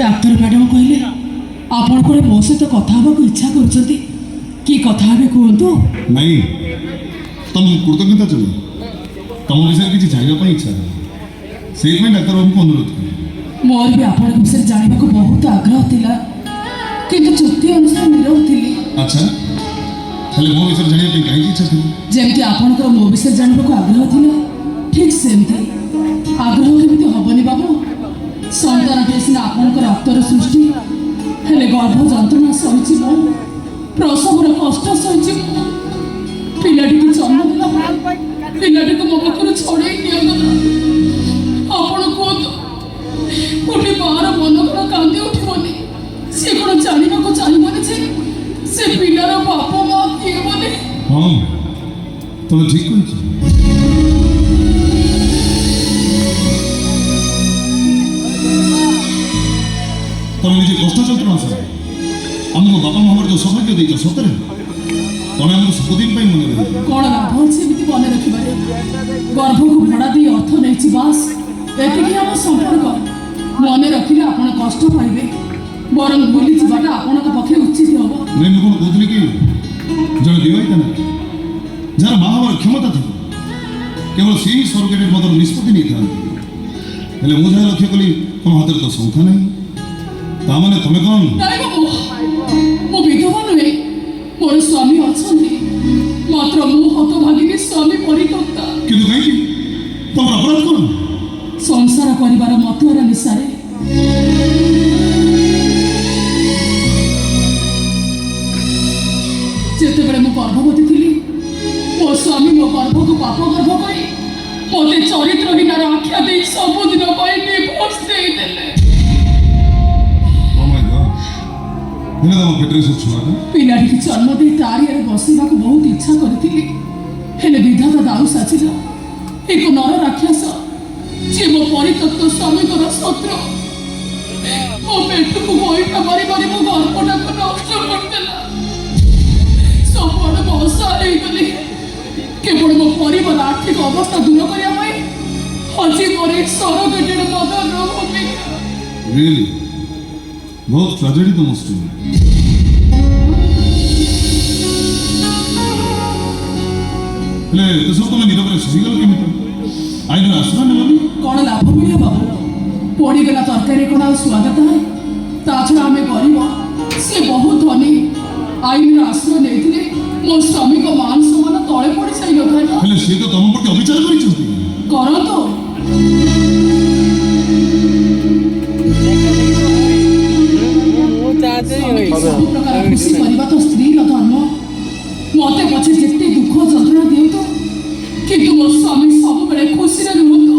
ଡାକ୍ତର madam କହିଲେ ଆପଣ କୁଆଡ଼େ ମୋ ସହିତ କଥା ହେବାକୁ ଇଚ୍ଛା କରୁଛନ୍ତି। କି କଥା ହେବେ କୁହନ୍ତୁ। ନାଇଁ, ତମକୁ କୃତଜ୍ଞତା ଜଣାଏ। ତମ ବିଷୟରେ କିଛି ଜାଣିବା ପାଇଁ ଇଚ୍ଛା ହେଲା, ସେଇଥିପାଇଁ ଡାକ୍ତରବାବୁଙ୍କୁ ଅନୁରୋଧ କଲି। ମୋର ବି ଆପଣଙ୍କ ବିଷୟରେ ଜାଣିବାକୁ ବହୁତ ଆଗ୍ରହ ଥିଲା, କିନ୍ତୁ ଚୁକ୍ତି ଅନୁସାରେ ନିରବ ଥିଲି। ଆଚ୍ଛା, ହେଲେ ମୋ ବିଷୟରେ ଜାଣିବା ପାଇଁ କାହିଁକି ଇଚ୍ଛା ଥିଲା? ଯେମିତି ଆପଣଙ୍କର ମୋ ବିଷୟରେ ଜାଣିବାକୁ ଆଗ୍ରହ ଥିଲା, ଠିକ୍ ସେମିତି। ଆଗ୍ରହ କେମିତି ହବନି ବାବୁ? ସନ୍ତାନଟିଏ ସିନା ଆପଣଙ୍କ ରକ୍ତର ସୃଷ୍ଟି, ହେଲେ ଗର୍ଭ ଯନ୍ତ୍ରଣା ସହିଛି ମୁଁ, ପ୍ରସବର କଷ୍ଟ ସହିଛି ମୁଁ। ପିଲାଟିକୁ ଜନ୍ମ ଦେଲା ପରେ ପିଲାଟିକୁ ମୋ ପାଖରୁ ଛଡ଼େଇ ନିଆଗଲା। ଆପଣ କୁହନ୍ତୁ, ଗୋଟେ ମାର ମନ କ'ଣ କାନ୍ଦି ଉଠିବନି? ସିଏ କ'ଣ ଜାଣିବାକୁ ଚାହିଁବନି ଯେ ସେ ପିଲାର ବାପ ମା କିଏ ବୋଲି? ହଁ, ତମେ ଠିକ୍ କହିଛ। ତମେ ନିଜେ କଷ୍ଟ ଯନ୍ତ୍ରଣା ସହ ଆମକୁ ବାପା ମା ହେବାର ଯୋଉ ସୌଭାଗ୍ୟ ଦେଇଛ, ସତରେ ତମେ ଆମକୁ ସବୁଦିନ ପାଇଁ ମନେ ରହିବ। କ'ଣ ଲାଭ ଅଛି ଏମିତି ମନେ ରଖିବାରେ? ଗର୍ଭକୁ ଭଡ଼ା ଦେଇ ଅର୍ଥ ନେଇଛି, ବାସ୍ ଏତିକି ଆମ ସମ୍ପର୍କ। ମନେ ରଖିଲେ ଆପଣ କଷ୍ଟ ପାଇବେ, ବରଂ ଭୁଲି ଯିବାଟା ଆପଣଙ୍କ ପକ୍ଷେ ଉଚିତ ହେବ। ନାଇଁ, ମୁଁ କ'ଣ କହୁଥିଲି କି, ଜଣେ ବିବାହିତା ନାରୀ ଯାହାର ମା ହେବାର କ୍ଷମତା ଥିବ, କେବଳ ସେ ହିଁ ସରୋଗେଟେଡ୍ ମଦର ନିଷ୍ପତ୍ତି ନେଇଥାନ୍ତି। ହେଲେ ମୁଁ ଯାହା ଲକ୍ଷ୍ୟ କଲି, ତମ ହାତରେ ତ ଶଙ୍ଖା ନାହିଁ। ତା ମାନେ ତମେ କ'ଣ? ନାଇଁ ବାବୁ, ମୁଁ ବିଧବା ନୁହେଁ। ମୋର ସ୍ୱାମୀ ଅଛନ୍ତି, ମାତ୍ର ମୁଁ ହତଭାଗିନୀ, ସ୍ୱାମୀ ପରିତ୍ୟକ୍ତା। କିନ୍ତୁ କାହିଁକି? ତମର ଅପରାଧ କ'ଣ? ସଂସାର କରିବାର ମତୁଆର ନିଶାରେ ଯେତେବେଳେ ମୁଁ ଗର୍ଭବତୀ ଥିଲି, ମୋ ସ୍ୱାମୀ ମୋ ଗର୍ଭକୁ ପାପ ଗର୍ଭ କରି ମୋତେ ଚରିତ୍ରହୀନାର ଆଖ୍ୟା ଦେଇ ସବୁଦିନ ପାଇଁ ଡିଭୋର୍ସ ଦେଇଦେଲେ। Oh my God! ହେଲେ ତମ ପେଟରେ ସେ ଛୁଆଟା? ପିଲାଟିକି ଜନ୍ମ ଦେଇ ତାରିଆରେ ବସିବାକୁ ବହୁତ ଇଚ୍ଛା କରିଥିଲି, ହେଲେ ବିଧାତା ଦାଉ ସାଜିଲା ଏକ ନର ରାକ୍ଷସ, ଯିଏ ମୋ ପରିତ୍ୟକ୍ତ ସ୍ୱାମୀଙ୍କର ଶତ୍ରୁ। ମୋ ପେଟକୁ ଗୋଇଠା ମାରି ମାରି ମୋ ଗର୍ଭଟାକୁ ନଷ୍ଟ କରିଦେଲା। ସବୁଆଡ଼େ ଅସହାୟ ହେଇଗଲି। କେବଳ ମୋ ପରିବାର ଆର୍ଥିକ ଅବସ୍ଥା ଦୂର କରିବା ପାଇଁ ଆଜି ମୋର ଏକ ସରୋଗେଟେଡ୍ ମଦରର ଭୂମିକା। ରିଏଲି ବହୁତ ଟ୍ରାଜେଡି ତମ ଷ୍ଟୋରି। ହେଲେ ଏତେ ସବୁ ତମେ ନିରବରେ ସହିଗଲ କେମିତି? ଆଇନର ଆଶ୍ରୟ ନେଲନି? କ'ଣ ଲାଭ ମିଳିବ ବାବୁ? ପୋଡ଼ିଗଲା ତରକାରୀ କ'ଣ ଆଉ ସ୍ୱାଦ ଥାଏ? ତା ଛଡ଼ା ଆମେ ଗରିବ, ସେ ବହୁତ ଧନୀ। ଆଇନର ଆଶ୍ରୟ ନେଇଥିଲେ ମୋ ସ୍ୱାମୀଙ୍କ ମାନ ସମ୍ମାନ ତଳେ ପଡ଼ି ଯାଇନଥାନ୍ତା? ହେଲେ ସିଏ ତ ତମ ପ୍ରତି ଅବିଚାର କରିଛନ୍ତି। କରନ୍ତୁ। ସ୍ୱାମୀକି ସବୁ ପ୍ରକାର ଖୁସି କରିବା ତ ସ୍ତ୍ରୀର ଧର୍ମ। ମତେ ପଛେ ଯେତେ ଦୁଃଖ ଯନ୍ତ୍ରଣା ଦିଅନ୍ତୁ, କିନ୍ତୁ ମୋ ସ୍ୱାମୀ ସବୁବେଳେ ଖୁସିରେ ରୁହନ୍ତୁ,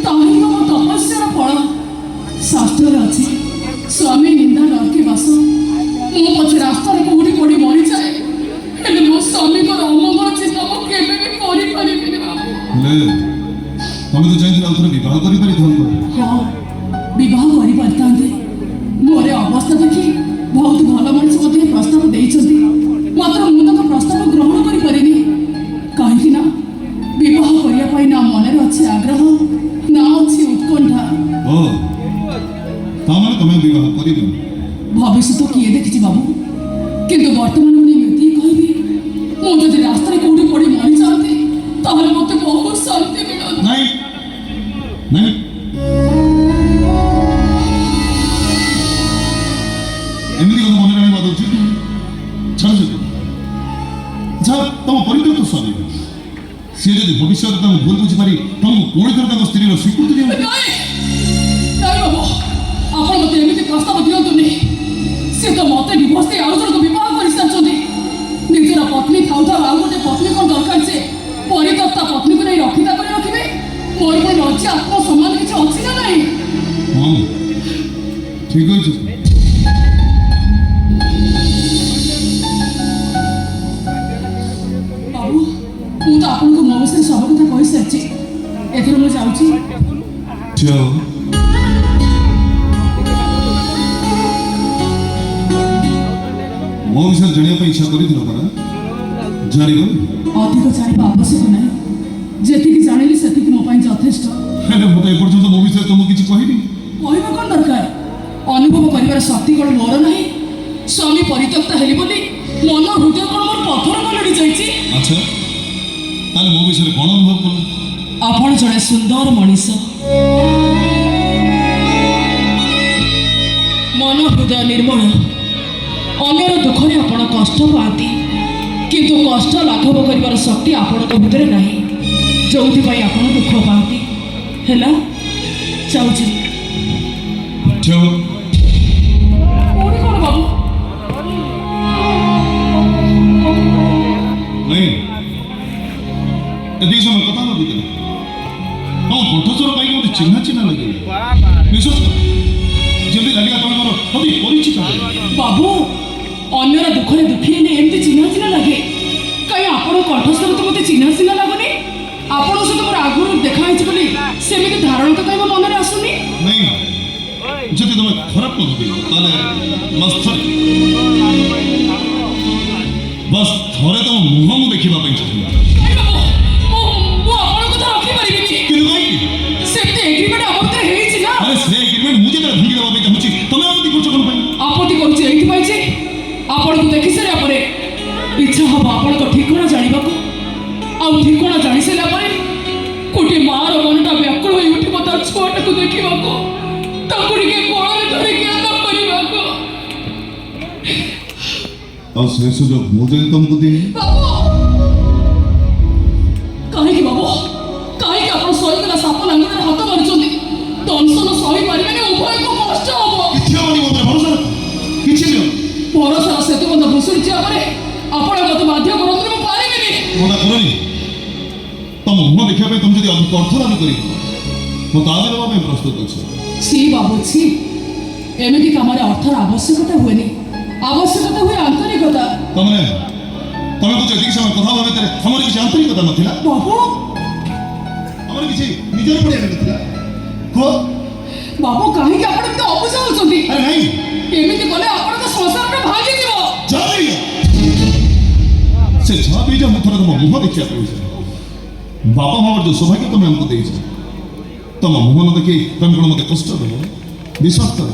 ତାହା ହିଁ ମୋ ତପସ୍ୟାର ଫଳ। ଶାସ୍ତ୍ରରେ ଅଛି, ସ୍ୱାମୀ ନିନ୍ଦା ନରକେ ବାସ। ମୁଁ ପଛେ ରାସ୍ତାରେ କୋଉଠି ପଡ଼ି ମରିଯାଏ, ହେଲେ ମୋ ସ୍ୱାମୀଙ୍କର ଅମଙ୍ଗଳ ଚିନ୍ତା ମୁଁ କେବେ ବି କରିପାରିବିନି ବାବୁ। ହେଲେ ତମେ ତ ଚାହିଁଥିଲେ ଆଉ ଥରେ ବିବାହ କରିପାରିଥାନ୍ତ। ହଁ, ବିବାହ କରିପାରିଥାନ୍ତି। ମୋର ଏ ଅବସ୍ଥା ଦେଖି ବହୁତ ଭଲ ମଣିଷ ମଧ୍ୟ ଏ ପ୍ରସ୍ତାବ ଦେଇଛନ୍ତି, ମାତ୍ର ମୁଁ ତାଙ୍କ ପ୍ରସ୍ତାବ ଗ୍ରହଣ କରିପାରିନି। କାହିଁକି ନା ବିବାହ କରିବା ପାଇଁ ନା ମନରେ ଅଛି ଆଗ୍ରହ, ନା ଅଛି ଉତ୍କଣ୍ଠା। ଓ, ତା ମାନେ ତମେ ବିବାହ କରିବନି? ଭବିଷ୍ୟତ କିଏ ଦେଖିଛି ବାବୁ? କିନ୍ତୁ ବର୍ତ୍ତମାନ ମୁଁ ଏତିକି କହିବି, ମୁଁ ଯଦି ରାସ୍ତାରେ କୋଉଠି ପଡ଼ି ମରିଯାଆନ୍ତି, ତାହେଲେ ମୋତେ ବହୁତ ଶାନ୍ତି ମିଳନ୍ତା। ନାଇଁ ନାଇଁ, ଏମିତି କଥା ମନରେ ଆଣିବା ଉଚିତ ନୁହେଁ। ଛାଡ଼ ସେ କଥା। ଆଚ୍ଛା, ତମ ପରିତ୍ୟକ୍ତ ସ୍ୱାମୀ ସିଏ ଯଦି ଭବିଷ୍ୟତରେ ତାଙ୍କୁ ଭୁଲ ବୁଝିପାରି ତମକୁ ପୁଣି ଥରେ ତାଙ୍କ ସ୍ତ୍ରୀର ସ୍ୱୀକୃତି ଦିଅନ୍ତି? ନାଇଁ ନାଇଁ ବାବୁ, ଆପଣ ମୋତେ ଏମିତି ପ୍ରସ୍ତାବ ଦିଅନ୍ତୁନି। ସେ ତ ମୋତେ ଡିଭୋର୍ସ ଦେଇ ଆଉ ଜଣକୁ ବିବାହ କରିସାରିଛନ୍ତି। ନିଜର ପତ୍ନୀ ଥାଉ ଥାଉ ଆଉ ଗୋଟେ ପତ୍ନୀ କ'ଣ ଦରକାର ଯେ ପରିତ୍ୟକ୍ତା ପତ୍ନୀକୁ ନେଇ ରଖିତା କରି ରଖିବେ? ମୋର ପୁଣି ଲଜ୍ଜା, ଆତ୍ମସମ୍ମାନ କିଛି ଅଛି ନା ନାହିଁ? ହଁ, ଠିକ ଅଛି। ବାବୁ, ମୁଁ ତ ଆପଣଙ୍କୁ ମୋ ବିଷୟରେ ସବୁ କଥା କହିସାରିଛି। ଏଥର ମୁଁ ଯାଉଛି। ଠିଆ ହୁଅ। ମୋ ବିଷୟରେ ଜାଣିବା ପାଇଁ ଇଚ୍ଛା କରିଥିଲ ପରା? ଜାଣିବ? ଅଧିକ ଜାଣିବା ଆବଶ୍ୟକ ନାହିଁ। ଯେତିକି ଜାଣିଲି, ସେତିକି ମୋ ପାଇଁ ଯଥେଷ୍ଟ। ହେଲେ ମୁଁ ତ ଏପର୍ଯ୍ୟନ୍ତ ମୋ ବିଷୟରେ ତମକୁ କିଛି କହିନି। କହିବା କ'ଣ ଦରକାର? ଆପଣ ଜଣେ ସୁନ୍ଦର ମଣିଷ। ମନ ହୃଦୟ ନିର୍ମଳ। ଅନ୍ୟର ଦୁଃଖରେ ଆପଣ କଷ୍ଟ ପାଆନ୍ତି, କିନ୍ତୁ କଷ୍ଟ ଲାଘବ କରିବାର ଶକ୍ତି ଆପଣଙ୍କ ଭିତରେ ନାହିଁ, ଯୋଉଥିପାଇଁ ଆପଣ ଦୁଃଖ ପାଆନ୍ତି। ହେଲା, ଯାଉଛି। ଠେଉ। ପୁଣି କ'ଣ ବାବୁ? ନାଇଁ, ଏତିକି ସମୟ କଥା ହେବା ଭିତରେ ତମ କଣ୍ଠସ୍ୱର କାହିଁକି ମୋତେ ଚିହ୍ନା ଚିହ୍ନା ଲାଗିଲା। ବିଶ୍ୱାସ କର, ଯେମିତି ଲାଗିଲା ତମେ ମୋର ଅତି ପରିଚିତ ବୋଲି। ବାବୁ, ଅନ୍ୟର ଦୁଃଖରେ ଦୁଃଖୀ ହେଲେ ଏମିତି ଚିହ୍ନା ଚିହ୍ନା ଲାଗେ। କାହିଁ, ଆପଣଙ୍କ କଣ୍ଠସ୍ୱର ତ ମୋତେ ଚିହ୍ନା ଚିହ୍ନା ଲାଗୁନି। ଆପଣଙ୍କ ସହିତ ମୋର ଆଗରୁ ଦେଖା ହେଇଛି ବୋଲି ସେମିତି ଧାରଣା ତ କାହିଁ ମୋ ମନରେ ଆସୁନି। ନାଇଁ, ଯଦି ତମେ ଖରାପ ନ ଭାବିବ ତାହେଲେ ବାସ୍ ଥରେ, ବାସ୍ ଥରେ ତମ ମୁହଁ ମୁଁ ଦେଖିବା ପାଇଁ ଚାହିଁବି। କାଇଁ ବାବୁ, ମୁଁ ଆପଣଙ୍କ କଥା ରଖିପାରିବିନି। କିନ୍ତୁ କାହିଁକି? ସେମିତି ଏଗ୍ରିମେଣ୍ଟ ଆମ ଭିତରେ ହେଇଛି ନା। ଆରେ, ସେ ଏଗ୍ରିମେଣ୍ଟ ମୁଁ ଯେତେବେଳେ ଭାଙ୍ଗି ଦେବା ପାଇଁ ଚାହୁଁଛି, ତମେ ଆପତ୍ତି କରୁଛ କ'ଣ ପାଇଁ? ଆପତ୍ତି କରୁଛି ଏଇଥିପାଇଁ ଯେ ଆପଣଙ୍କୁ ଦେଖି ସାରିଲା ପରେ ଇଚ୍ଛା ହବ ଆପଣଙ୍କ ଠିକଣା ଜାଣିବାକୁ, ଆଉ ଠିକଣା ଜାଣି ସାରିଲା ପରେ ଗୋଟିଏ ମାର ମନଟା ବ୍ୟାକୁଳ ହୋଇ ଉଠିବ ତା ଛୁଆଟାକୁ ଦେଖିବାକୁ, ତାକୁ ଟିକେ କୋଳରେ ଧରିକି ଆଦର କରିବାକୁ। ଆଉ ସେ ସୁଯୋଗ ମୁଁ ଯଦି ତମକୁ ଦିଏ? ବାବୁ, କାହିଁକି ବାବୁ, କାହିଁକି ଆପଣ ସହିଗଲା ସାପ ଲାଙ୍ଗୁଡ଼ରେ ହାତ ମାରୁଛନ୍ତି? ଦଂଶନ ସହି ପାରିବେନି, ଉଭୟକୁ କଷ୍ଟ ହବ। କିଛି ହବନି, ମୋ ଉପରେ ଭରସା ରଖ, କିଛି ବି ହବନି। ଭରସାର ସେତୁବନ୍ଧ ଭୁଷୁଡ଼ି ଯିବା ପରେ ଆପଣ ମତେ ବାଧ୍ୟ କରନ୍ତୁନି, ମୁଁ ପାରିବିନି। ମନା କରନି। ତମ ମୁହଁ ଦେଖିବା ପାଇଁ ତମେ ଯଦି ଅଧିକ ଅର୍ଥ ଦାବି କରିବ, ମୁଁ ତା ବି ଦେବା ପାଇଁ ପ୍ରସ୍ତୁତ ଅଛି। ଛି ବାବୁ ଛି, ଏମିତି କାମରେ ଅର୍ଥର ଆବଶ୍ୟକତା ହୁଏନି, ଆବଶ୍ୟକତା ହୁଏ ଆନ୍ତରିକତା। ତମେ ତମେ କହୁଛ, ଏତିକି ସମୟ କଥା ହେବା ଭିତରେ ଆମର କିଛି ଆନ୍ତରିକତା ନଥିଲା? ବାବୁ! ଆମର କିଛି ନିଜର ପଡ଼ିଆ ନଥିଲା, କୁହ? ବାବୁ, କାହିଁକି ଆପଣ ଏମିତି ଅବୁଝା ହଉଛନ୍ତି? ଆରେ ନାଇଁ। ଏମିତି କଲେ ଆପଣଙ୍କ ସଂସାରଟା ଭାଙ୍ଗିଯିବ। ଯାହା ବି ହେଇଯାଉ, ସେ ଯାହା ବି ହେଇଯାଉ, ମୁଁ ଥରେ ତମ ମୁହଁ ଦେଖିବା ପାଇଁ ଚାହେଁ। ବାପା ମାର ଯୋଉ ସୌଭାଗ୍ୟ ତମେ ଆମକୁ ଦେଇଛ, ତମ ମୁହଁ ନ ଦେଖି ତମେ କ'ଣ ମୋତେ କଷ୍ଟ ଦେବ? ବିଶ୍ୱାସ କର,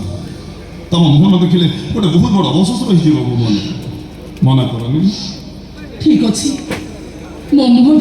ତମ ମୁହଁ ନ ଦେଖିଲେ ଗୋଟେ ବହୁତ ବଡ଼ ଅବଶୋଷ ରହିଯିବ ମୋ ମନରେ। ମନା କରନି। ଠିକ ଅଛି, ମୋ ମୁହଁ।